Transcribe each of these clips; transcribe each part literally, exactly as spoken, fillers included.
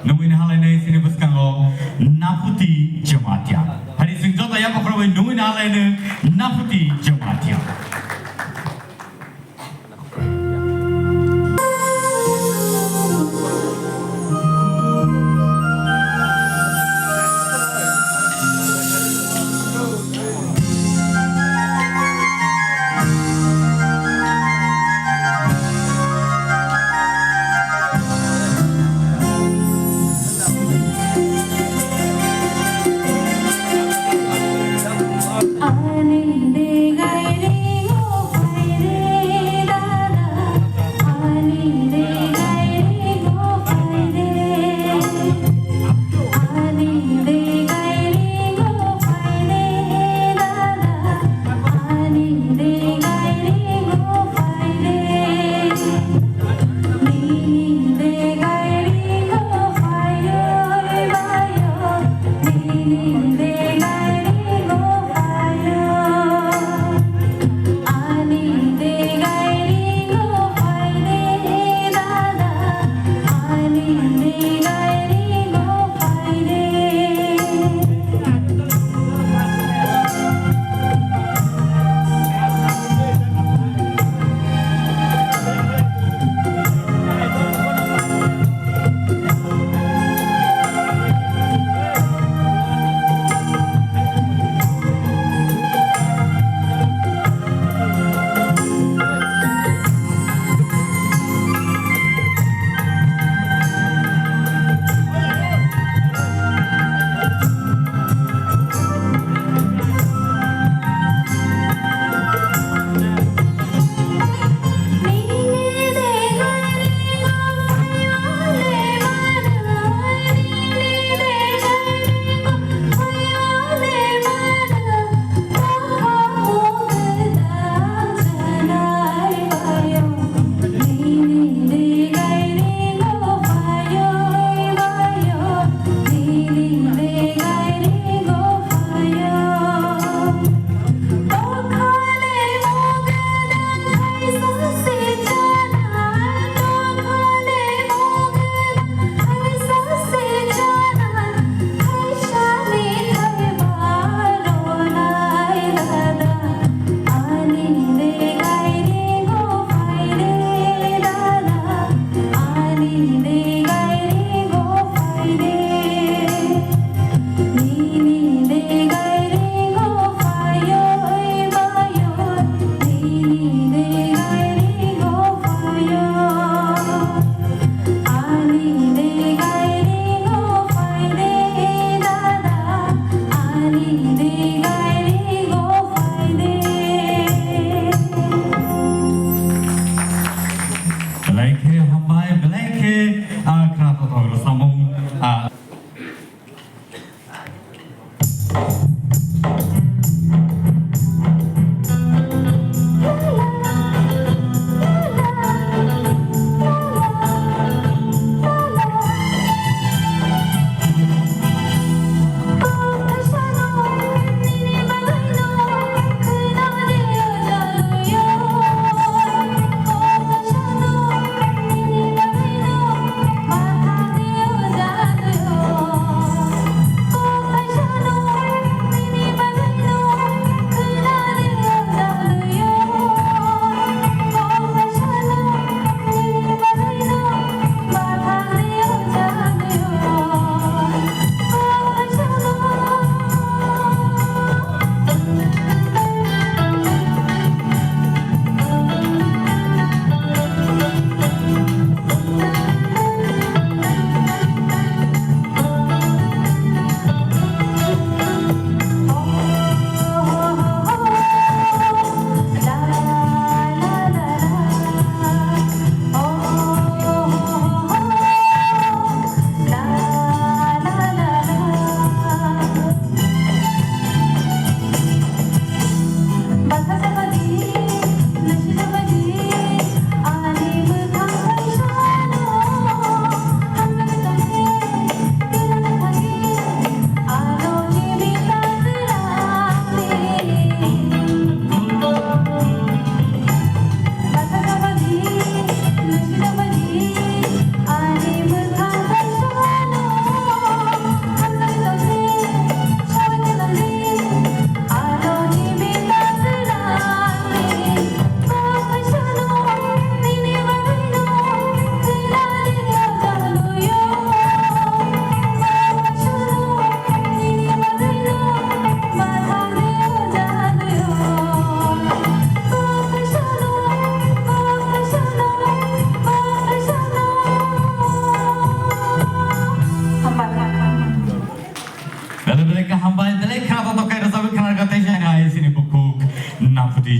Nungwi nahalainai chini bwskango Naphuti Jamatia. Hari chwng joto yaphak rogwi nungwi nahalainai Naphuti Jamatia. Belai khe hambai, belai khe, ah, khna thothok rwchapmung, ah.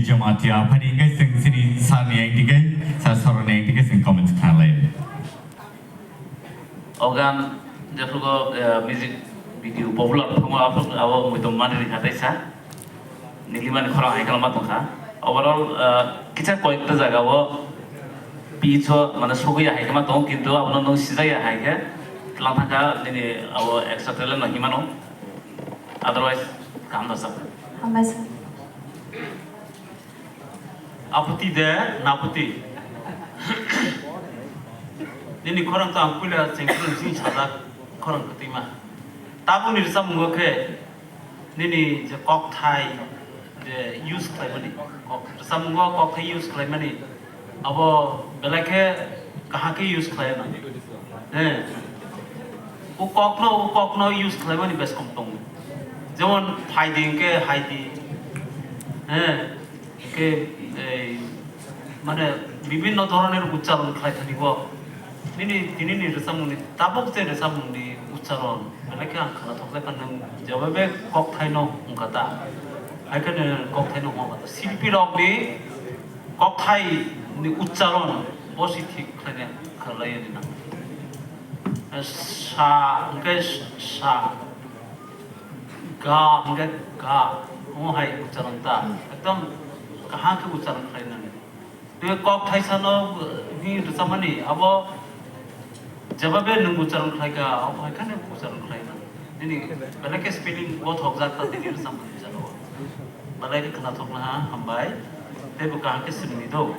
Jamatia, phani hingke chwng chini sir ni ang tike, sir Soron ni ang tike chwng comments khnalai. O gan jephugo, eh, music video popular thango, abo, abo muitom mani rikha teisa. Nilimani khorang hai khe ma tongkha. Overall, eh, kisa koyekta jaga o pitch o mane sugwi ya hai khe ma tongo, kintu abono nwng sijak ya hai khe tlang thangkha nini abo extra talent no hinmano. Otherwise, kaham da sir. Hambai sir. Aputi de, naputi. Nini khorang to ang puila chengkru sing sajak khorang kwtwima. Tabukni rwchapmungo khe nini je kokthai je use khlaimani, kok, rwchapmungo kokthai use khlaimani, abo belai khe kaham khe use khlai na. He. O kokno, o kokno use khlaimani bes kom tongo. Jemon phaidi hwnkhe haidi. He. Khe, ei, mane, bibhinno dhoroner uchcharon khlai thani bo. Nini, tinini rwchapmungni, tabuk je rwchapmungni uchcharon, belai khe ang khwnathok jai kha, nwng jeba be kokthaino wngkha ta. Hai khe nwng kokthaino wngkha ta. Silpi rokni kokthaini uchcharon bo si thik khlaina khlai nang. Sa hwnkhe sa. Ga hwnkhe ga, omo hai ucharon ta, ekdom kaham khe ucharon khlai nani. Tei kok thaisano, uh, hi rwchapmani, abo jeba be nwng ucharon khlai kha, abo hai kheno ucharon khlai nani. Nini belai khe spelling bothok jak ta tini rwchapmani jagao. Belai khe khwnathok naha, hambai. Tei bo kaham khe swrwngni do.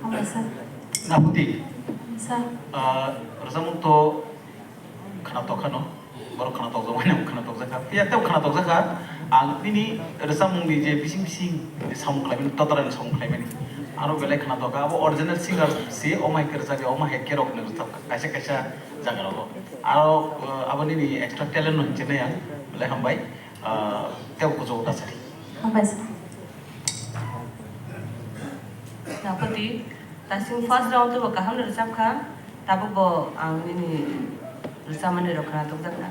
Hambai sir. Naputi. Sir. Uh, rwchapmung to khwnatok khano, borok khwnatok jagmani ang khwnatok jakha. Phiya tei khwnatok jakha, ang nini rwchapmungni je bising bising samung khlaimani, totorani samung khlaimani. Aro belai khwnatok kha, abo original singer si, omo hai khe rwchapya, omo hai khe rok no rwchapkha, kaisa kaisa jaga rogo. Aro, uh, abo nini extra talent no hinchinai ang, belai hambai, uh, tei kuchugo ta sari. Hambai sir. Napati, tasing first round to kaham rwchap kha, tabuk bo ang nini rwchapmani rok khwnathok jak kha.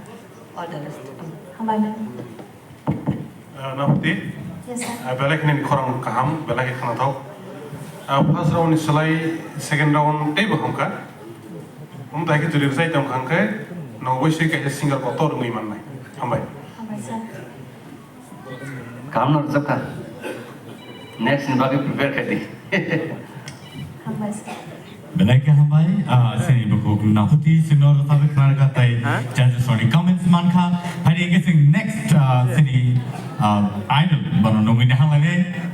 All the best. Hambai ma'am. Ah, Napati? Yes, sir. Ah, belai kheno nini khorang kaham, belai khe khwnathok. Ah, first round ni slai second round teibo hamkha. Omo tai khe juri rwchai tong kha hwnkhe, no oboisoi kaisa singer kotor wngwi mannai. Hambai. Hambai, sir. Kaham no rwchapkha. Next ni bagwi prepare khai di. Hambai sir. Belai khe hambai, ah, chini bukhuk Napati chwngno rwchapwi khna rwkha tei judges rokni comments mankha. Phai di hwnkhe chwng next, ah, chini, ah, idol bono nugwi ni hanglainai.